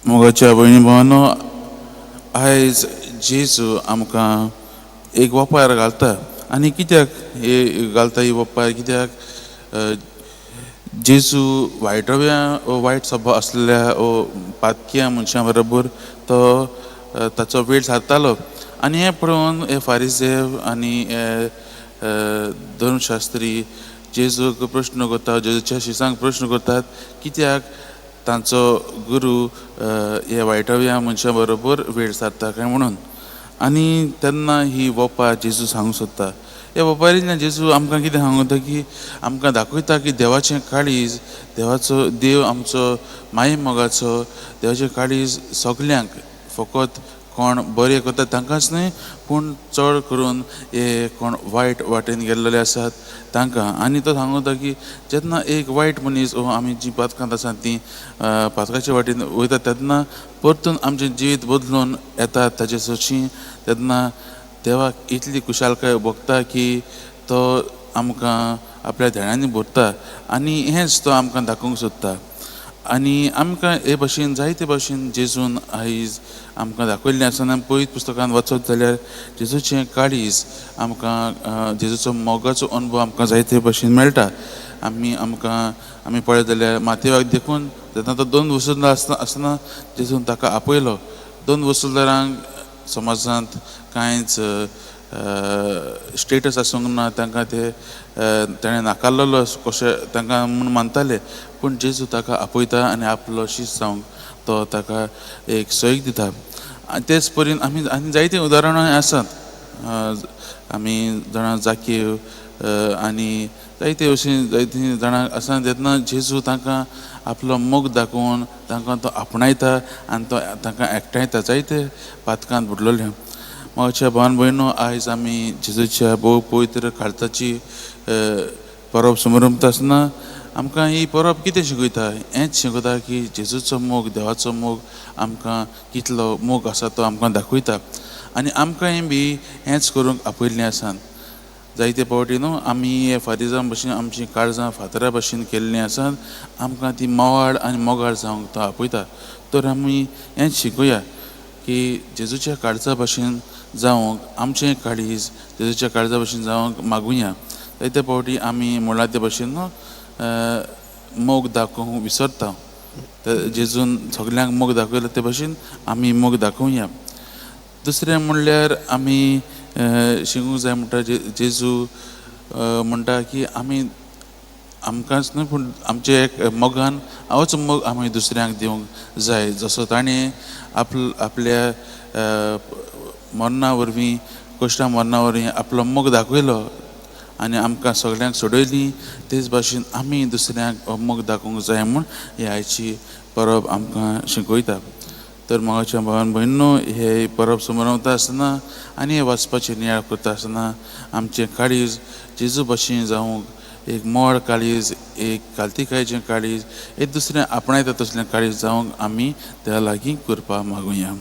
मोगाच्या भयणी भावांनो, आयज जेजू आमकां एक वपार घालता. आनी कित्याक हे घालता ही वपार? कित्याक जेजू वायटव्या वायट स्वभाव आसलेल्या पातक्या मनशां बरोबर तो ताचो वेळ सारतालो. आनी हें पळोवन हे फारीसेव आनी हे धर्मशास्त्री जेजूक प्रश्न करता, जेजूच्या शिसांक प्रश्न करतात कित्याक तांचो गुरू हे वायटव्या मनशां बरोबर वेळ सारता काय म्हणून. आनी तेन्ना ही वोपार जेजू सांगूंक सोदता. ह्या वोपारींतल्यान जेजू आमकां कितें सांगता की आमकां दाखयता की देवाचें काळीज, देवाचो देव आमचो माये मोगाचो, देवाचें काळीज सगल्यांक, फकत कोण बरें करता तांकांच न्हय पूण चड करून हे कोण वायट वाटेन गेल्लेले आसात तांकां. आनी तो सांगता की जेन्ना एक वायट मनीस आमी जी पातकांत आसात ती पातकाच्या वाटेन वयता तेन्ना परतून आमचें जिवीत बदलून येता ताचे सरशी, तेन्ना देवाक इतली खुशालकाय भोगता की तो आमकां आपल्या धेणांनी भरता. आनी हेंच तो आमकां दाखोवंक सोदता. आनी आमकां हे भशेन जायते भशेन जेजून आयज आमकां दाखयल्लें आसा. आनी पवित्र पुस्तकान वचत जाल्यार जेजूचें काळीज आमकां, जेजूचो मोगाचो अनुभव आमकां जायते भशेन मेळटा. आमी आमकां आमी पळयत जाल्यार मातेवाक देखून तेन्ना तो दोन वसुलदार आसतना जेजून ताका आपयलो. दोन वसुलदारांक समाजांत कांयच स्टेटस आसूंक ना, तांकां ते ताणें नाकारलेलो कशें तांकां म्हूण मानताले. पूण जेजू ताका आपयता आनी आपलो शीस जावंक तो ताका एक सैक दिता. आनी तेच परीन आमी आनी जायतीं उदाहरणां आसात. आमी जाणां जाकीव आनी जायते अशीं जायतीं जाणां आसा जेन्ना जेजू तांकां आपलो मोग दाखोवन तांकां तो आपणायता आनी तो तांकां एकठांयता जायते पातकांत बुडलेले. म्हज्या भावान भयणो, आयज आमी जेजूच्या भोव पवित्र काळजाची परब समरंभता आसतना आमकां ही परब कितें शिकयता? हेंच शिकयता की जेजूचो मोग, देवाचो मोग आमकां कितलो मोग आसा तो आमकां दाखयता. आनी आमकांय बी हेंच करूंक आपयल्लें आसा. जायते फावटी न्हू आमी हे फारीजां भशेन आमचीं काळजां फातरा भशेन केल्लीं आसात, आमकां ती मोवाळ आनी मोगाळ जावंक तो आपयता. तर आमी हेंच शिकूया की जेजूच्या काळजा भशेन जावंक, आमचें काळीज जेजूच्या काळजा भशेन जावंक मागुया. जायते फावटी आमी म्हणलां ते भशेन न्हू मोग दाखोवंक विसरता. जेजून सगल्यांक मोग दाखयलो ते भशेन आमी मोग दाखोवया. दुसरें म्हणल्यार आमी शिकूंक जाय म्हणटा जेजू म्हणटा की आमी आमकांच न्हू पूण आमचे एक मोगान होच मोग आमी दुसऱ्यांक दिवंक जाय. जसो ताणें आपल्या मरणा वरवीं, कश्टा मरणा वरवीं आपलो मोग दाखयलो आनी आमकां सगल्यांक सोडयलीं, तेच भाशेन आमी दुसऱ्यांक हो मोग दाखोवंक जाय म्हूण ही आयची परब आमकां शिकयता. तर मोगाच्या भावान भयणीनो, हे परब समरवता आसतना आनी हे वाचपाचें नियाळ करता आसतना आमचें काळीज जेजू भशेन जावंक, एक मोड काळीज, एक कालतिकायेचें काळीज, एक दुसरें आपणायता तसलें काळीज जावंक आमी त्या लागीं करपा मागुया.